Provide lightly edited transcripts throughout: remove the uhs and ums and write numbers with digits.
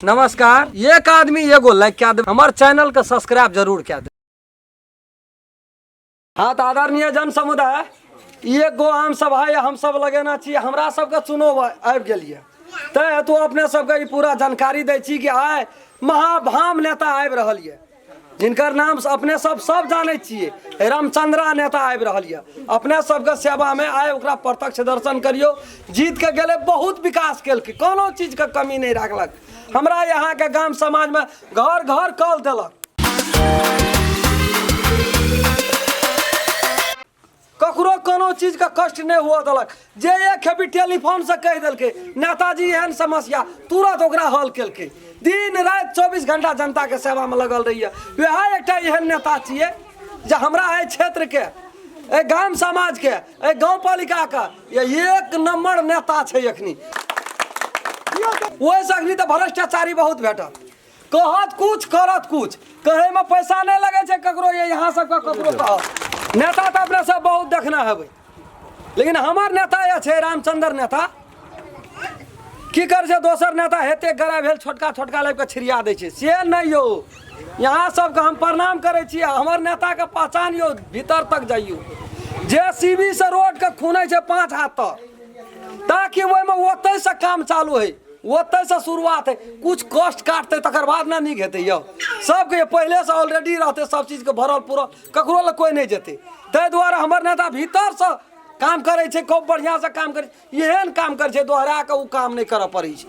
नमस्कार। एक आदमी एगो लाइक कए देब, हमर चैनल के सब्सक्राइब जरूर कए देब। हाँ तऽ आदरणीय जन समुदाय, एक गो आम सभा यऽ हम सब लगेना छी, हमरा सबके चुनाव आबि गेल यऽ, तैं हेतु अपने सबके ई पूरा जानकारी दै छी कि आइ महाभाम नेता आबि रहल यऽ, जिनकर नाम अपने सब सब जानै छियै, रामचंद्रा नेता आबि रहल यऽ अपने सबके सेवामे। आइ ओकरा प्रत्यक्ष दर्शन करियौ। जीत के गेलै, बहुत विकास केलकै, कोनो चीजके कमी नहि राखलक। हमरा यहाँके गाम समाजमे घर घर कल देलक, ककरो कोनो चीजके कष्ट नहि हुअ देलक। जे एक खेपी टेलीफोनसँ कहि देलकै नेताजी एहन समस्या, तुरंत ओकरा हल केलकै। दिन राति 24 घंटा जनताके सेवामे लगल रहैए। वएह एकटा एहन नेता छियै जे हमरा एहि क्षेत्रके, एहि गाम समाजके, एहि गाँव पालिकाके एक नम्बर नेता छै एखनी। ओहिसँ अखनी तऽ भ्रष्टाचारी बहुत भेटत, कहत कुछ करत कुछ, कहैमे पैसा नहि लगै छै ककरो। ये यहाँ सबके ककरो कहत नेता तऽ अपने सब बहुत देखना हेबै, लेकिन हमर नेता ये छै रामचंद्र नेता। की कर छै, दोसर नेता हेते गरा भेल छोटका छोटका लाबि कऽ छिड़िया दै छै, से नहि यौ। यहाँ सबके हम प्रणाम करै छी। हमर नेताके पहचान यौ, भीतर तक जाइयौ, जे सी बी से रोडके खुनै छै 5 हाथ तक, ताकि ओहिमे ओतहिसँ काम चालू होइ, ओतहिसँ शुरुआत है। कुछ कष्ट काटतै तकर बाद ने नीक हेतै यौ। सबके पहिलेसँ ऑलरेडी रहतै सब चीजके भरल पुरल, ककरो लग कोइ नहि जेतै। ताहि दुआरे हमर नेता भीतरसँ काम करै छै, खूब बढ़िआँसँ काम करै छै। एहन काम करै छै दोहरा कऽ ओ काम नहि करऽ पड़ै छै।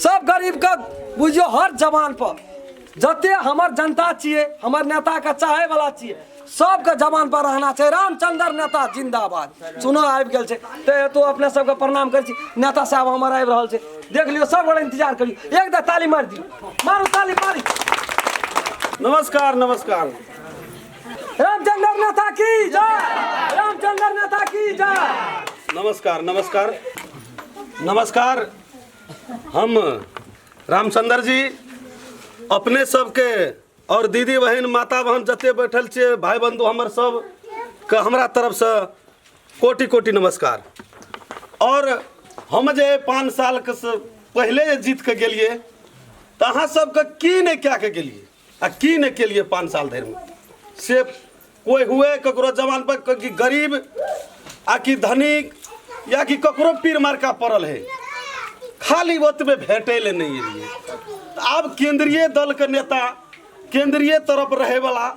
सब गरीबके बुझियौ हर जवानपर, जते हमर जनता छियै, हमर नेताके चाहैवला छियै, सबके जवान पर रहना छै रामचंद्र नेता जिंदाबाद। चुनाव आबि गेल छै, तऽ हेतु अपने सबके प्रणाम करै छी। नेता साहब हमर आबि रहल छै, देख लियौ, सब गोटे इंतजार करियौ। एक दा ताली मारि दियौ, मारू ताली मारी। नमस्कार नमस्कार। रामचंद्र नेता की जय, रामचंद्र नेता की जय। नमस्कार नमस्कार नमस्कार। हम रामचंद्र जी अपने सबके और दीदी बहिन माता बहन जते बैठल छियै, भाई बंधु हमर सब के हमरा तरफसँ कोटि कोटि नमस्कार। और हम जे 5 साल के पहिले जे जीत के गेलियै तऽ अहाँ सबके की नहि कए के गेलियै आ की नहि केलियै 5 साल धरिमे, से कोइ हुए ककरो जवान पर कि गरीब आ कि धनिक या कि ककरो पीर मार्का पड़ल है, खाली ओतबे भेटै लए नहि एलियै। तऽ आब केंद्रीय दलके नेता केंद्रीय तरफ रहैवला,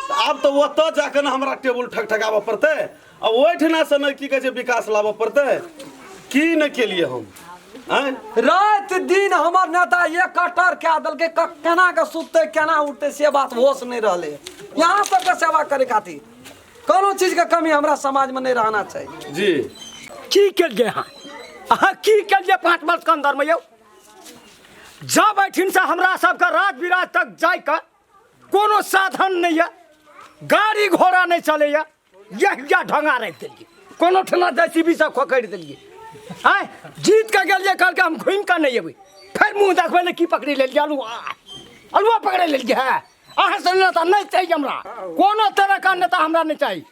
तऽ आब तऽ ओतऽ जाकऽ ने हमरा टेबुल ठकठकाबऽ पड़तै आ ओहिठिनासँ ने की कहै छै विकास लाबऽ पड़तै। की नहि केलियै हम आँय? राति दिन हमर नेता एक कटर कए देलकै। केना के सुततै, केना उठतै, से बात होश नहि रहलै। यहाँ सबके सेवा करे खातिर कोनो चीजके कमी हमरा समाजमे नहि रहना चाही। जी की केलियै अहाँ? अहाँ की केलियै 5 वर्ष के अंदरमे यौ? जब एहिठिनसँ हमरा सबके राज बिराज तक जाइके कोनो साधन नहि यऽ, गाड़ी घोड़ा नहि चलैए, यह ढंगा राखि देलियै, कोनो ठिना जे सब खोखरि देलियै। आँय, जीत कऽ गेलियै, कहलकै हम घुमि कऽ नहि अयबै, फेर मुँह देखबै लए की पकड़ि लेलियै? अलुआ अलुआ पकड़ि लेलियै। है अहाँ से नेता नहि चाही हमरा, कोनो तरहके नेता हमरा नहि चाही।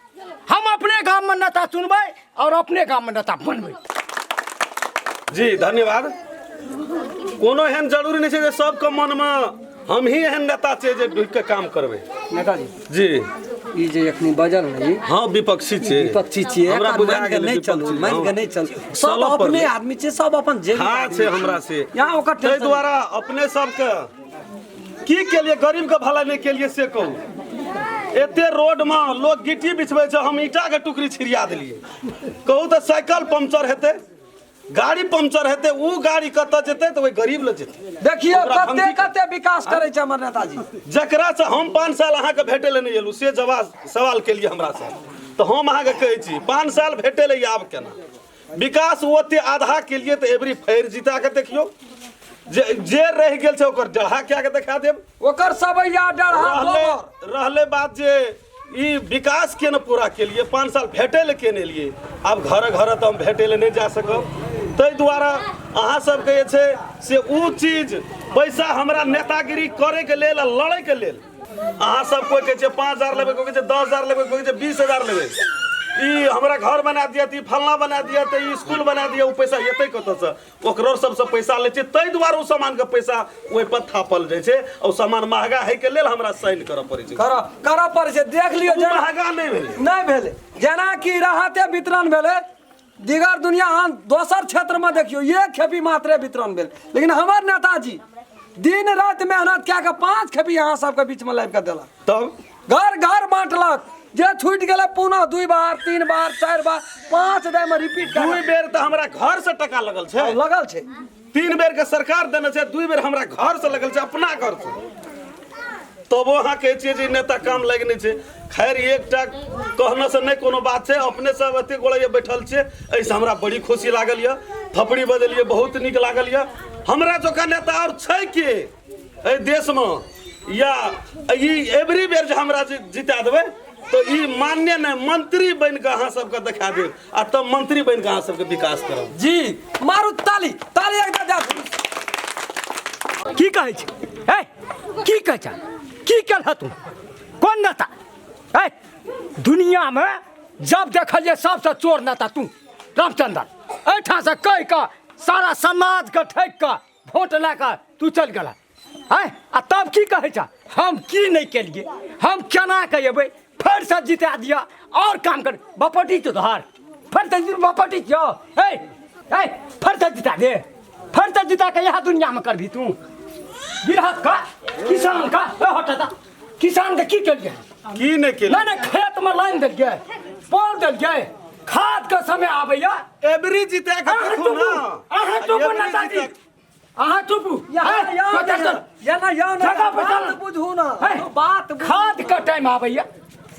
हम अपने गाममे नेता चुनबै और अपने गाममे नेता बनबै। जी धन्यवाद। कोनो एहन जरूरी नहि छै जे सबके मनमे हम ही एहन नेता छियै जे ढुकि के काम करबै। नेताजी जी ई जे एखनी बजल रही। हाँ, विपक्षी छियै। विपक्षी छियै। हमरा एकर बुझा मानि के गेलै नहि चलू, विपक्षी, मानि के हाँ। नहि चलू, सब चलऽ अपने पड़लै। आदमी छै, सब अपन जेबी खा आदमी छै हमरा से। यहाँ ओकर ताहि टेंशन दुआरे अपने सबके की केलिए, गरीब के भला नहि केलिए से कहू। एते रोड में लोग गिट्टी बिछबै छै, हम ईटा के टुकड़ी छिड़िया देलियै। कहू तऽ साइकिल पंक्चर हेतै, गाड़ी पंक्चर हेतै, उ गाड़ी कतऽ जेतै? तऽ ओहि गरीब लग जेतै। देखियौ ओकरा कते धमकी- कते विकास करै छै हमर नेताजी। जकरा से हम 5 साल अहाँके भेटै लए नहि एलहुँ, से जवाब सवाल केलियै हमरा से, तऽ हम अहाँके कहै छी 5 साल भेटै लए आब केना विकास ओते आधा केलियै तऽ एबरी फेर जीता के देखियौ, जे जे रहि गेल छै ओकर डढ़ा कए के देखा देब। ओकर सबैया डढ़ा रहले गोबर। रहले बात जे ई विकास के ने पूरा केलिए, 5 साल भेटै लए के नहि एलियै, आब घर घर तऽ हम भेटै लए नहि जा सकब। ताहि दुआरे अहाँ सबके जे छै से उ चीज पैसा हमरा नेतागिरी करैके लेल आ लड़ैके लेल अहाँ सब कोइ कहै छै 5000 लेबै, कोइ कहै छै 10,000 लेबै, कोइ कहै छै 20,000 लेबै। ई हमरा घर बना दिअ तऽ ई फलना बना दिअ तऽ ई स्कूल बना दिअ, ओ पैसा एतै कतऽसँ? ओकरो सबसँ पैसा लै छै, ताहि दुआरे ओ सामानके पैसा ओहिपर थापल जाइ छै। ओ सामान महगा होइके लेल हमरा साइन करऽ पड़ै छै, करऽ करऽ पड़ै छै। देख लियौ, ओ महगा नहि भेलै, नहि भेलै। जेनाकि राहते वितरण भेलै दिगर दुनिया, आन दोसर क्षेत्रमे देखियौ एक खेपी मात्रे वितरण भेल, लेकिन हमर नेताजी दिन राति मेहनत कए कऽ 5 खेपी अहाँ सबके बीचमे लाबि कऽ देलक। तब घर घर बाँटलक, जे छूटि गेलै पुनः 2 बार 3 बार 4 बार 5 दैमे रिपीट कए 2 बेर तऽ हमरा घर से टका लगल छै, लगल छै। 3 बेर के सरकार देने छै, 2 बेर हमरा घर से लगल छै, अपना घर से। तबो अहाँ कहै छियै जे नेता काम लागि नहि छै। खैर, एकटा कहने से नहि कोनो बात छै। अपने सब एते गोड़े बैठल छियै, एहिसँ हमरा बड़ी खुशी लागल यऽ, थपड़ी बजेलियै, बहुत नीक लागल यऽ। हमरा जकाँ नेता आओर छै के एहि देशमे? या ई एवरी बेर जे हमरा जिता देबै तऽ ई मान्य नहि, मंत्री बनि कऽ अहाँ सबके देखा देब, आ तब मंत्री बनि कऽ अहाँ सबके विकास करब। जी, मारू ताली, ताली एकटा दए दियौ। की कहै छै? ए, की कहै छै? की केलह तू? कोन नेता? ए, दुनियामे जब देखलियै सबसँ चोर नेता तू रामचंद्र। एहिठामसँ कहि कऽ सारा समाजके ठकि कऽ वोट लए कऽ तू चलि गेलह। आँय, आ तब की कहै छ हम की नहि केलियै, हम केना कऽ एबै? फेरसँ जिता दिअ आओर काम कर। बपटी छौ तोहर, फेरसँ जीत बपटी छियौ। हे हे, फेरसँ जिता दे, फेरसँ जिता कऽ इएह दुनियामे करबही तू गिरहत का किसान का। ए हट, किसान के की केलियै? की नहि केलियै? नहि नहि, खेतमे लाइन देलियै, पोल देलियै, खाद के समय आबैया। एबरी जीते के अहाँ देखू चुपू, ना। अहाँ चुपू एबरी नेताजी, जीते। अहाँ चुपू। यहाँ हे, यहाँ चल, चल, चल। यहाँ यहाँ जगह पर बात चल। बुझू ना, हे, बात बुझू। खाद के टाइम आबैया,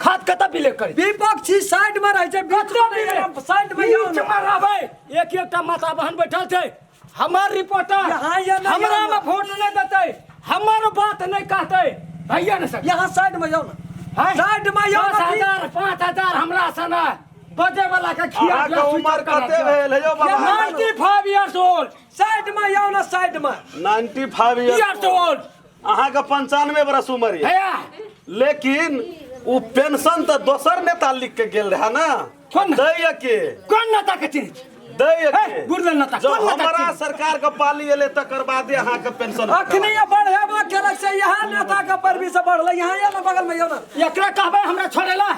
खाद कतऽ बिलेक करै? विपक्षी साइड में रहै छै, बीच कतऽ में बिलेक? साइड में जाउ बीच ना। में रहबै। एक एकटा माता बहन बैठल छै, हमर रिपोर्टर यहाँ ये नहीं हमरा आना। में वोट नहीं देतै, हमर बात नहीं कहतै, भैया ने सक। यहाँ साइड में जाओ ना, हैं? साइड में जाओ दस ना। हजार 5000 हमरा सना बजे वाला के खिया अहाँके उमर कते भेल हे यौ बाबा? 95 years old. Side में जाओ ना, साइड में। 95 years old. अहाँके 95 बरस उमर यऽ, हैया। लेकिन ओ पेंशन तऽ दोसर नेता लिख के गेल रहे ना। कोन? दैया के? कोन नेता के चिन्ह दैया हे, के? गुरुदेव नेता, जब कोन नेता हमारा चिन्ह? सरकार के पाली एले तकर बादे अहाँके पेंशन। अखनी ये बढ़ेबा केलक से यहाँ नेता के पैरवी से बढ़लै। यहाँ ये ना, बगल में जाओ ना। एकरा कहबै हमरा छोड़ेला,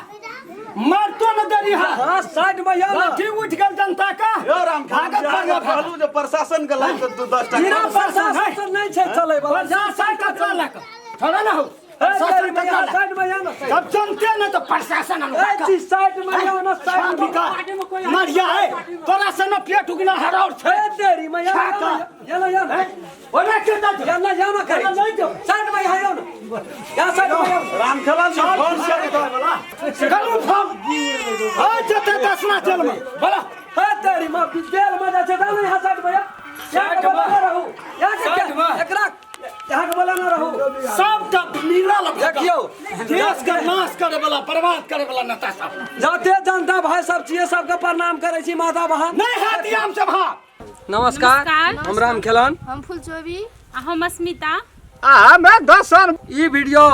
मरतो न देरी है। हाँ, साइड में जाओ ना। लाठी उठि गेल जनता का। यौ राम, भागत अहाँके भागत। कहलहुँ जे प्रशासन के लाइफ दू 10 टाका। बिना प्रशासन से नहीं छै चलै वाला। प्रशासन ककरा लए कऽ छोड़े ना हो? ए, प्रशासन में ककरा यहाँ लए? साइड में जाओ ना, साइड। जब जनते नहीं तो प्रशासन ए जी, साइड में जाओ ना, साइड में। मरिया है तोरा से न पेट उगना हराउर छै। ए देरी में यहाँ छाका। यहाँ यहाँ ना, ओना के दे यहाँ ना, यहाँ ना करी। नहीं दो। साइड में यहाँ जाओ ना, यहाँ साइड में जाओ। राम खेलन जी फोन से करू फोन आ जते दसना चल में बोला। ए तेरी माँ जेल में जा छै, जाओ ना यहाँ साइड में, यहाँ के बोला ना रहू, यहाँ के साइड में। एकरा यहाँ के बोला ना रहू। सबटा मिलल देखियौ, देश के नाश करे वाला, बर्बाद करे वाला नेता सब। जते जनता भाई सब छियै, सबके प्रणाम करै छी माता बहन। नहीं हाथी हम सब। हाँ, नमस्कार, नमस्कार। हम राम खेलन, हम फुलचोबी, आ हम अस्मिता। आ मैं दर्शन। ई वीडियो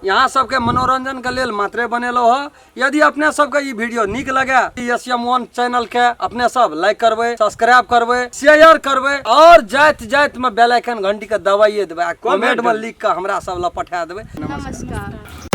यहाँ सबके मनोरंजन के लेल मात्रे बनेलो ह। यदि अपने सबके ई वीडियो नीक लगे, एस एम वन चैनल के अपने सब लाइक करबै, सब्सक्राइब करबै, शेयर करबै और जाइत जाइत में बेल आइकन घंटी के दबाइए देबै आ कमेंट में लिख के हमरा सब ला पठा देबै। नमस्कार।